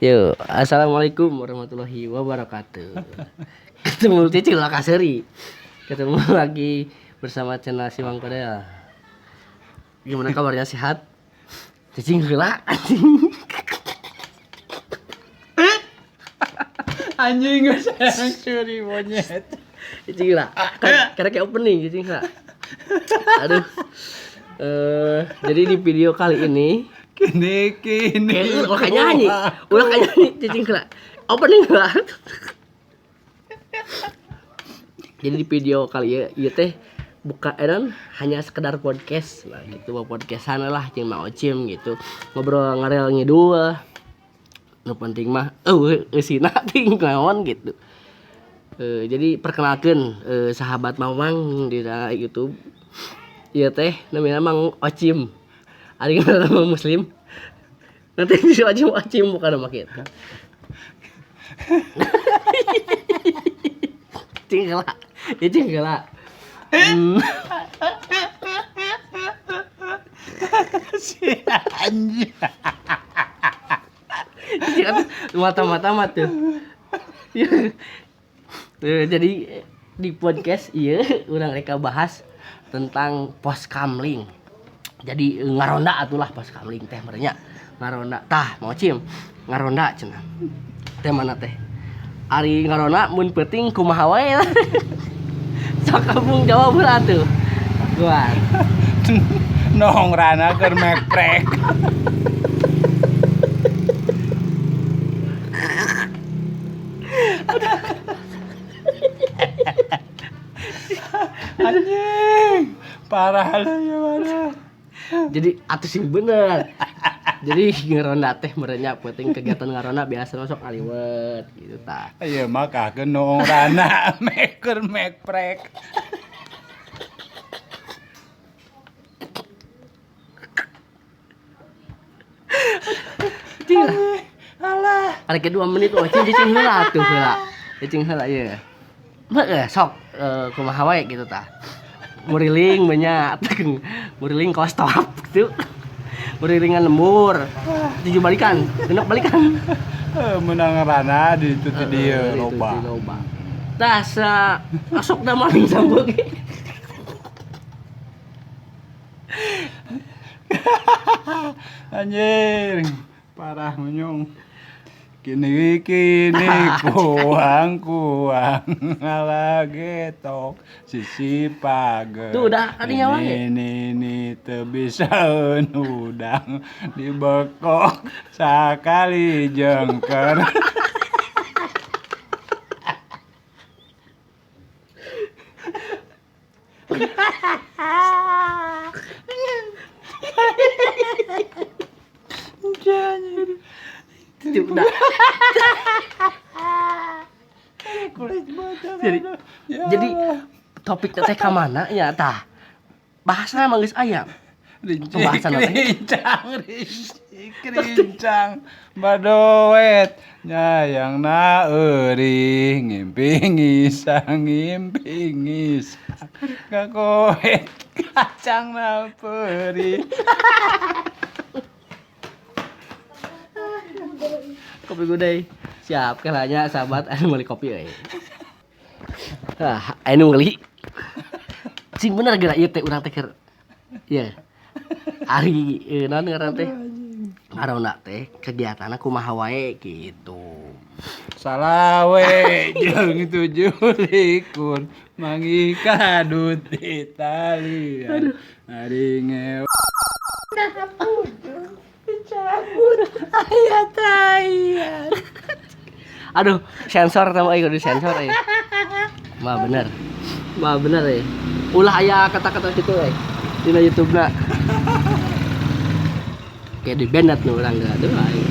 Yo, assalamualaikum warahmatullahi wabarakatuh. Ketemu Cicil Lakaseri. Ketemu lagi bersama channel Simang Kodel. Gimana kabarnya, sehat? Cicing heula anjing. Anjing geus sayang curi monyet. Cicing heula. Kan karena kayak opening cicing heula. Aduh. Jadi di video kali ini Kini kini. Kayak ulah kayak nyanyi. Ulah kayak nyanyi cicing heula. Opening heula. Jadi di video kali ya, ieu teh buka edan hanya sekedar podcast lah gitu, mau podcastan lah jeung Mang Ocim gitu. Ngobrol ngarel ngidul. Nu penting mah eueuh eusina ting naon gitu. Jadi perkenalkeun sahabat Mamang di YouTube. Ieu teh namina Mang Ocim. Ari ngaranna Mang Muslim. Nanti di Ocim Ocim bukan nama kita. Cing heula. Ya cing heula. Si anjing. Cing atuh mata-mata mah tuh. Jadi di podcast ieu urang reka bahas tentang pos kamling. Jadi ngaronda atulah pos kamling teh merenya. Ngaronda tah mau cim ngaronda cenah. Teh mana teh? Ari ngaronda mun peuting kumaha wae. Sok kampung jawab heula atuh. Guar. Nong rana keur meprek. Anjing. Parah lah ya parah. Jadi atuh sing bener. Jadi ngaronda teh merenya peuting kegiatan ngaronda biasa masuk ngaliwet gitu tah. Ieu mah kakeun noong rana meker meprek. Cing lah. Alah. Ada ke 2 menit oh cing cicing heula atuh heula. Cicing heula ieu. Heuh sok kumaha wae gitu tah. Muriling banyak, muriling kos top gitu. Murilingan lembur. 7 balikan, genep balikan. Menang rana di itu ti dieu loba. Loba. Tah sa asok da maling sambeuk. Anjing, parah menyong. Kini kini kuang kuang ngalagetok sisi page. Tuh udah adinya wae. Ini ini teu bisa udang dibekok sakali jengker. Udah. Jadi topik teh ka mana ya tah? Bahasa mah geus aya. Pembahasan teh. Rincang, rincang, badoet, nyayang na euring, ngimpi ngisang, ngimpi ngisang, kakoet kacang na peuri. Kopi gudai. Siap kalanya sahabat anu meuli kopi euy. Tah, anu meuli. Cing bener geura ieu teh urang teh keur. Ieu. Ari naon ngaran teh? Ngaronda teh kegiatanna kumaha wae gitu. Salawe jeung 27 manggih kadut Italia. Ari ngewe. Ayat ayat. Aduh, sensor sama euy kudu sensor euy. Mah bener. Mah bener euy. Ulah aya kata-kata kitu euy. Dina YouTube-na. Kayak di banned nu urang geus aduh aing.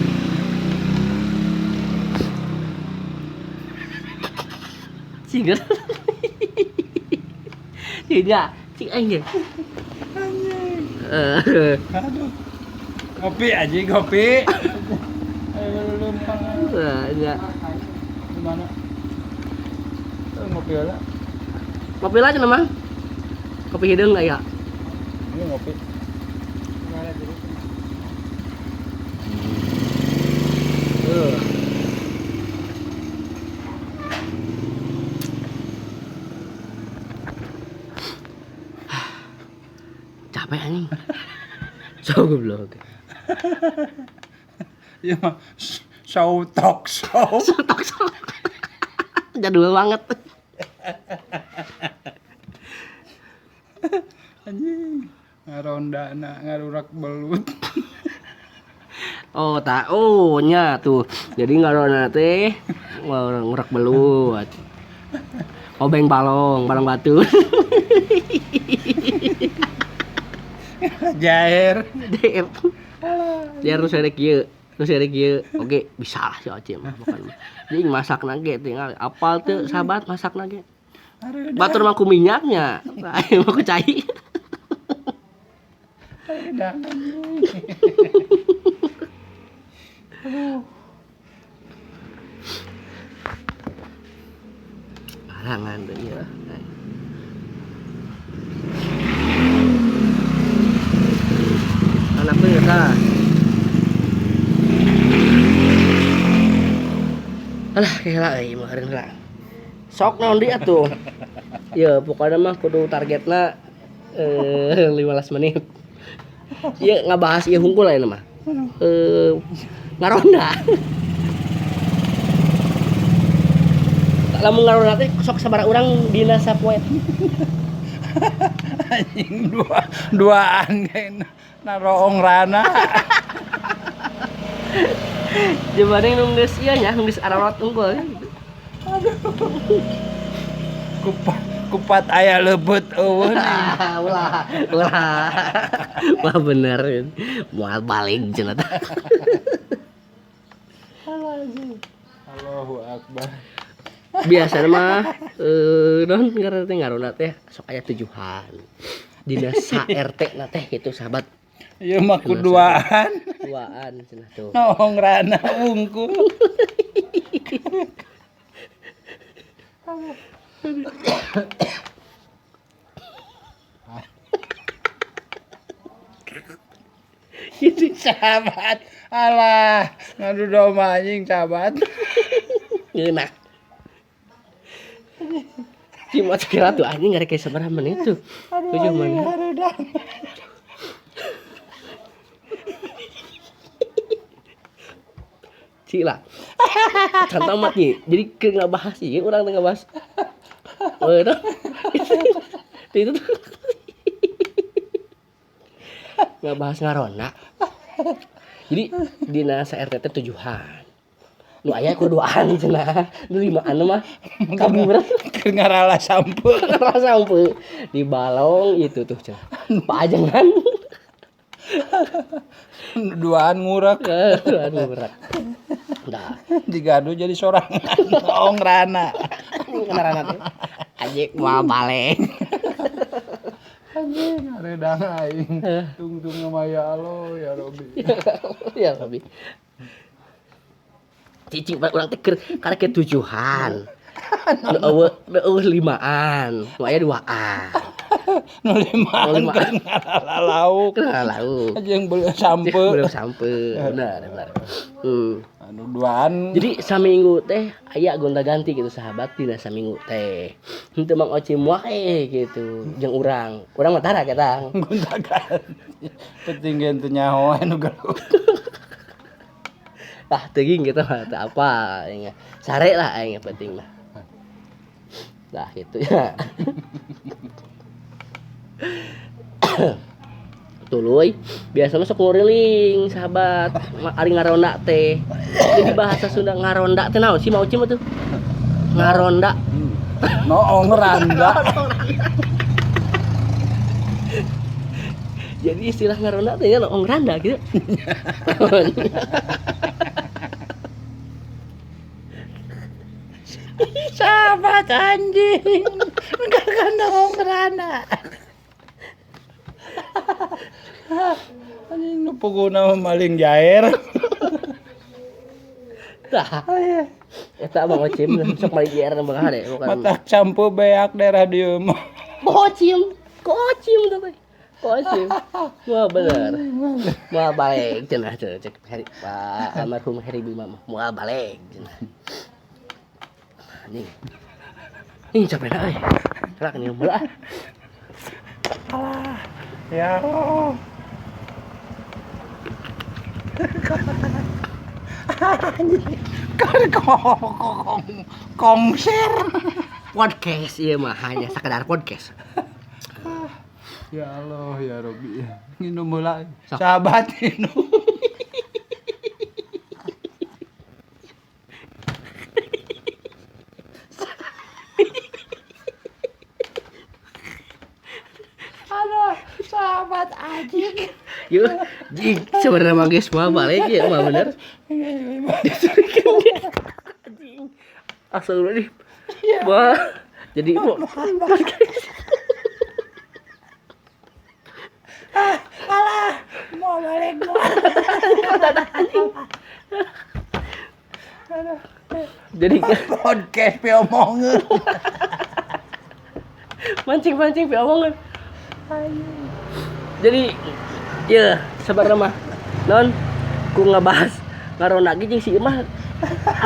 Cing. Cing ya, cing aing ge. Anjing. Aduh. Kopi aja kopi. Ayo lumpang. Ya. Gimana? Ngopi lah. Ngopi lah cenah Mang. Kopi hideung aya. Ini ngopi. Capek anjing. So goblok. Ieu mah show talk show. Talk show. Jadul banget. Anjing. Ngarondana ngarurak belut. Oh, tak oh nya tuh. Jadi ngaronda teh ngurak belut. Obeng balong, balong batu. Jair. Jair. Jair nu serek ieu, nu serek ieu. Oke, bisa lah si Ocim mah pokona. Jadi masak nage tinggal apal teu sahabat masak nage. Batur mah ku minyaknya, ayo mah ku cai. Barangan tuh ya. Anaknya nggak. Alah, kela euy mah eureun lah. Sok naon deui atuh. Ya pokoknya mah kudu targetna 15 menit. Ieu ngabahas ieu hungkul ayeuna mah. Ngaronda. Lamun ngaronda teh sok sabaraha urang dina sapoe. Anjing duaan kayak naroong rana. Dibanding nu geus ieu nya, nu geus ararat unggul. Aduh. Kupat aya leubet eueun. Ulah, ulah. Wah bener. Moal balik cenah teh. Allahu akbar. Biasana mah non ngaranna teh ngaronda teh sok aya tujuhan. Dina sa RT na teh gitu sahabat. Ieu mah kuduaan. Duaan cenah tuh. Noong rana wungkul. Gitu sahabat. Alah, ngadu domba anjing sahabat. Ngeunah. Cuma sekira tuh anjing ngarek sabaraha menit tuh. 7 menit. Cila. Can tamat nih. Jadi ke ngabahas ieu urang teh ngabahas. Oh, itu. Itu tuh. Ngabahas ngaronda. Jadi dina sa RT teh tujuhan. Nu aya kuduaan cenah. Nu limaan mah kabur. Keur ngarala sampeu. Ngarala sampeu. Di balong itu tuh cenah. Pajengan. Duaan ngurak. Duaan ngurak. Dah. Digadu jadi sorangan. Noong rana. Rana teh. Anjing moal balik. Anjing hareudang aing. Tungtung mah ya Allah ya Robi. Ya Robi. Cicing urang teh keur karek tujuhan. Nu eueuh limaan, nu aya duaan. Nu limaan keur ngarala lauk. Ngarala lauk. Jeung beuleuh sampeu. Beuleuh sampeu. Benar, benar. Anu duaan. Jadi saminggu teh aya gonta-ganti gitu sahabat dina saminggu teh. Henteu Mang Ocim wae gitu jeung urang. Urang mah tara ketang. Gonta-ganti. Penting ge teu nyaho anu gelut. Ah teuing gitu mah teu apa aing. Sare lah aing penting mah. Nah gitu ya. Tuluy biasanya sok nguriling sahabat ari ngaronda teh. Jadi bahasa Sunda ngaronda teh naon sih Mang Ocim tuh? Ngaronda. Noong randa. Jadi istilah ngaronda teh nya noong randa gitu. Sahabat anjing. Enggak kan noong randa. Anjing nu puguna maling jair. Tah. Eta Mang Ocim sok maling jair nu bakal hade bukan. Matak campuh beak daerah dieu mah. Ocim, kocim teh. Ocim. Wah bener. Moal balik cenah cek Heri Pak almarhum Heri Bima mah moal balik cenah. Anjing. Ih capek dah euy. Gerak nih heula ah. Alah, ya Allah. Anjing. Kan kong kongser. Podcast ieu mah hanya sekedar podcast. Ya Allah ya Robi. Nginum heula. Sahabat minum. Aduh, sahabat anjing. Yuk, jing sebenarnya mah geus moal balik ya mah bener. Anjing. Astagfirullahaladzim. Wah, jadi mau podcast. Alah, mau balik mau. Jadi podcast piomongeun. Mancing-mancing piomongeun. Jadi ya sebenarnya mah non ku ngebahas ngaronda ge jeung si Imah.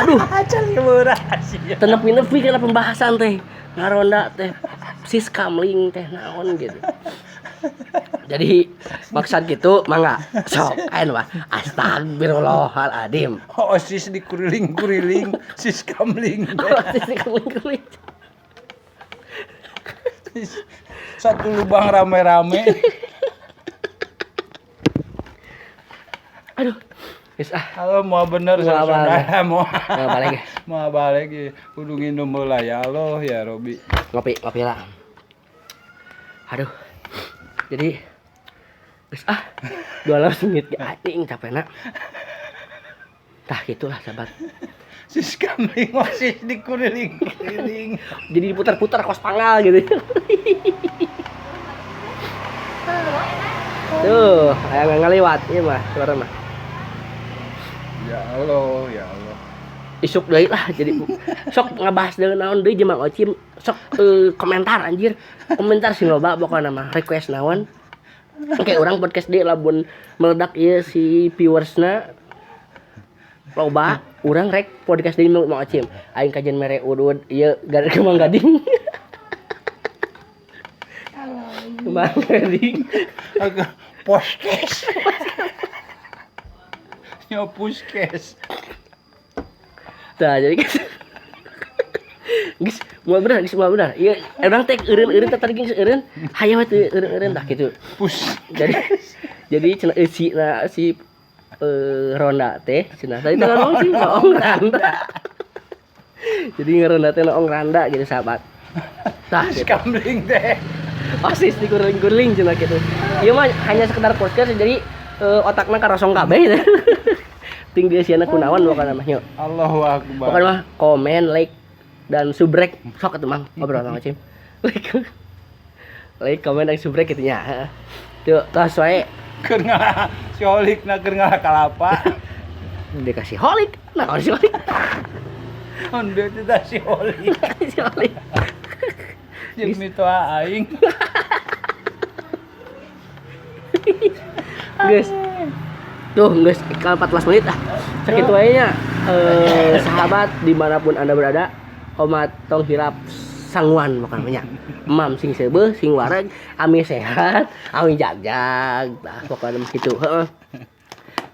Aduh, teu nepi-nepi kana pembahasan teh. Ngaronda teh sis kamling teh naon gitu. Jadi maksud gitu mangga sok aya mah astagfirullahaladzim. Oh sis dikuriling-kuriling, sis kamling. Oh, sis dikuriling-kuriling. Satu lubang rame-rame. Aduh. Geus ah. Halo mau bener saudara mau. Mau balik. Mau balik kudu nginum heula ya Allah ya Robi. Ngopi, ngopi lah. Aduh. Jadi geus ah 12 menit ge anjing capena. Tah gitulah sahabat. Sis kambing sis dikuriling-kuriling. Jadi diputar-putar kos panggal gitu. Tuh, aya ngaliwat ieu mah suara mah. Ya Allah, ya Allah. Isuk deui lah jadi sok ngebahas deui naon deui jeung Mang Ocim, sok komentar anjir. Komentar sing loba pokona mah request naon. Oke, urang podcast deui lamun meledak ieu si viewersna loba, urang rek podcast deui Mang Ocim. Aing kajian mere udud ieu ke Mang Gading. Mang Gading. Podcast. Nyo puskes. Tah jadi geus moal bener, geus moal bener. Ieu urang teh eureun-eureun teh tadi geus eureun, hayu we teu eureun-eureun tah kitu. Pus. Jadi cenah eusi na si ronda teh cenah tadi teh ngomong sih noong randa. Jadi ngaronda teh noong randa gitu sahabat. Tah gitu. Kamling teh. Osis dikuring-kuring cenah kitu. Ieu mah hanya sekedar podcast jadi otakna karosong kabeh gitu. Ting dia siana kunaon pokona mah nya. Allahu akbar. Pokona mah komen, like dan subrek sok atuh Mang ngobrol sama Cim. Like, komen dan subrek kitu nya. Tuh tos wae. Keur ngalah si holik na keur ngalah kalapa. Dikasih holik, nah si holik. Onde teh si holik. Si holik. Jeung mitoa aing. Guys. Tuh, guys, 14 menit ah. Sakitu wae nya. Sahabat dimanapun Anda berada, omat tong hilap sanguan pokona nya. Emam sing seubeuh, sing wareg, ami sehat, ami jagjag. Tah pokona mah kitu, heeh.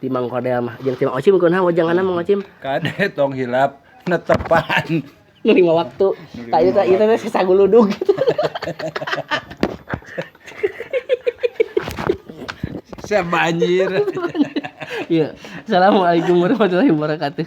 Di Mang Kodel mah jeung ti Mang Ocim kunaon wajanganna Mang Ocim? Kade tong hilap netepan. Nu 5 waktu. Tah ieu teh saguludug gitu. Saya banjir. Iya. Assalamualaikum warahmatullahi wabarakatuh.